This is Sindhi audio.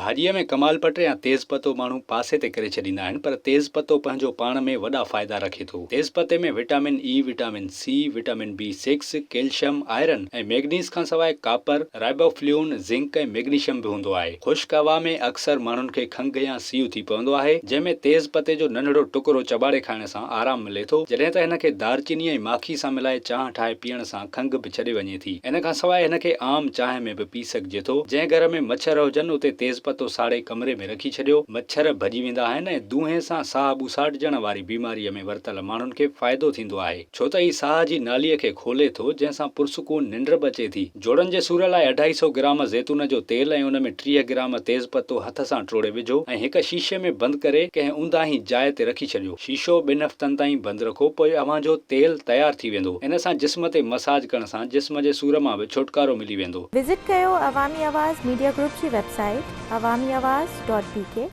ڀاڄيء ۾ ڪمال پٽ يا تيز پتو ماڻهو پاسي تي ڪري ڇڏيندا آهن پر تيز پتو پنهنجو پاڻ ۾ وڏا فائدا رکي ٿو. تيز پتي ۾ vitamin E, vitamin C, vitamin B six, calcium, iron ۽ manganese کانسواء ڪاپر، رائبوفليون، زنڪ ۽ ميگنيشم به هوندو آهي. خشڪ هوا ۾ اڪثر ماڻهن کي کنگهه يا سيء ٿي پوندو آهي، جنهن ۾ تيز پتي جو ننڍڙو ٽڪرو چٻاڙي کائڻ سان آرام ملي ٿو، جڏهن ته هن کي دارچيني ۽ ماکي سان ملائي چانهه ٺاهي پيئڻ سان کنگهه به ڇڏي وڃي ٿي. ان کانسواء هن کي عام چانهه ۾ به پي سگهجي ٿو. جنهن گهر ۾ مڇر هجن اتي تيز پتو ساڙي ڪمري ۾ رکي ڇڏيو. مڇر ڀڄي ويندا آهن ۽ دونهين سان ساهه ٻوساٽجڻ واري بيماريء ۾ ورتل ماڻهن کي فائدو ٿيندو آهي. ڇو ته هي ساهه جي ناليء کي کولي ٿو جنهن سان پرسڪون ننڊ به اچي ٿي. جوڙن جي سور لاء اڍائي سئو گرام زيتون جو تيل ۽ ان ۾ 30 گرام تيز پتو هٿ سان ٽوڙي وجهو ۽ هڪ شيشي ۾ بند ڪري ڪنهن اونداهين جاء تي رکي ڇڏيو. شيشو ٻن هفتن تائين بند رکو پوء اوهان جو تيل تيار ٿي ويندو. ان سان جسم تي مساج ڪرڻ سان جسم جي سور مان به ڇوٽڪارو ملي ويندو. وزٽ ڪيو عوامي آواز ميڊيا گروپ جي website Awami Awaz dot B K.